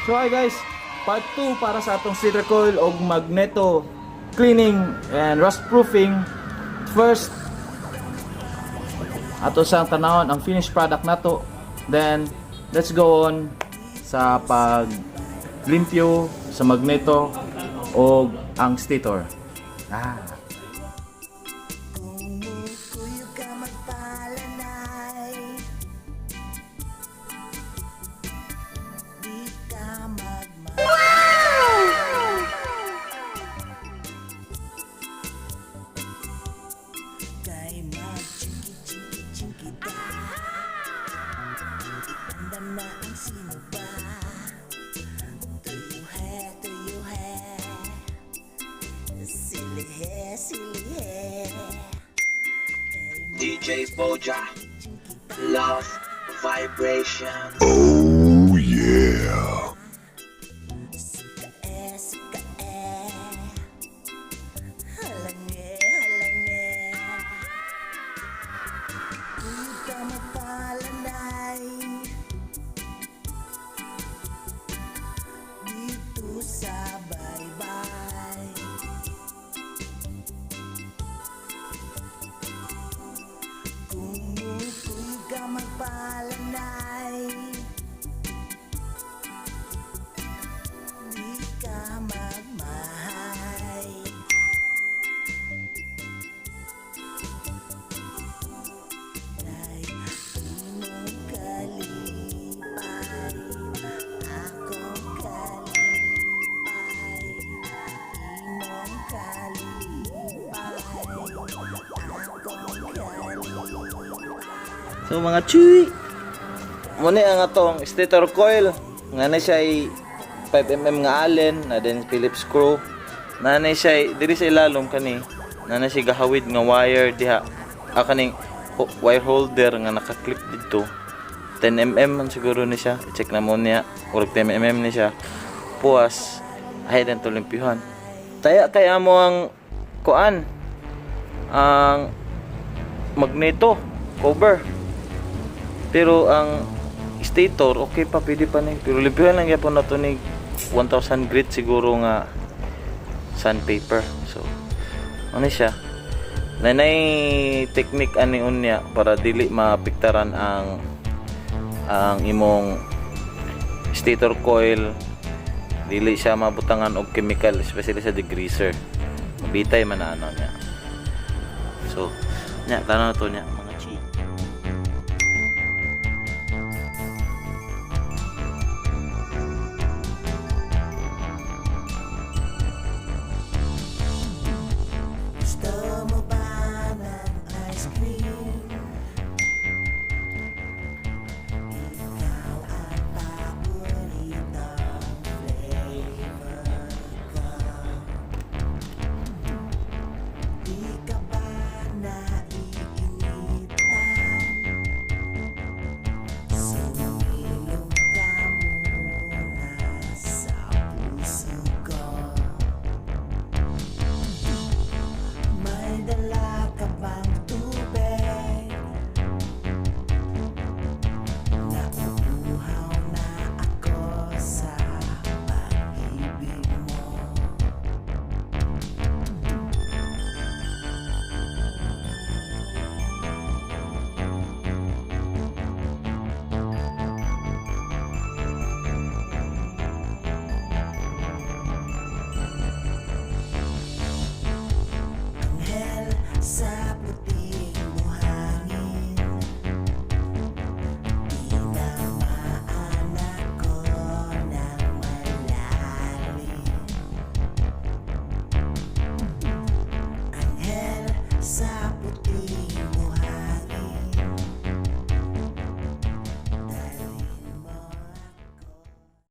So hi guys, part 2 para sa atong stator coil og magneto cleaning and rust proofing. First, ato sang tanawon ang finished product nato. Then let's go on sa pag limpyo sa magneto og ang stator. Ah. Kung mukuyog ka magpalanay, di ka magma. Kay mag-chinky-chinky-chinky ta. Itandam na ang sino ba. Tuyuhe, tuyuhe. Silihe, silihe. DJ Boja, Love Vibration. Oh yeah. Suka eh, suka eh. Halange, halange. Di ka magpalanay dito sa baybay. Kung mukuyog ka magpalanay, di ka magmahay. Kay imong kalipay, akong kalipay, imong kalipay, akong kalipay. So mga chuy, muna ang atong stator coil. Nga na siya ay 5 mm nga allen, na din Phillips screw. Na na siya diri sa ilalom kani. Na na siya gahawid nga wire diha. Ah, kaning wire holder nga naka-clip didto. 10 mm man siguro ni siya. I-check na mo niya. Urag 10 mm ni siya. Puas ay dan to limpyuhan. Taya kaya mo ang kuan ang magneto cover. Pero ang stator, okay pa, pwede pa ni. Pero limpyuhan lang gyapon nato ni 1000 grit siguro nga sandpaper. So, ano siya? Nanay technique ani unya para dili mapiktaran ang imong stator coil, dili siya mabutangan og chemical, especially sa degreaser. Mabitay man na ano niya. So, nya tanaw to niya mga chi. Gusto mo ba ng ice cream? Ikaw ang paboritong flavor ko. Di ka ba naiinitan? Sumilong ka muna sa puso ko. May dala ka bang tubig? Nauuhaw na ako sa pag-ibig mo. Anghel sa puting buhangin, tinamaan ako ng malalim. Anghel sa puting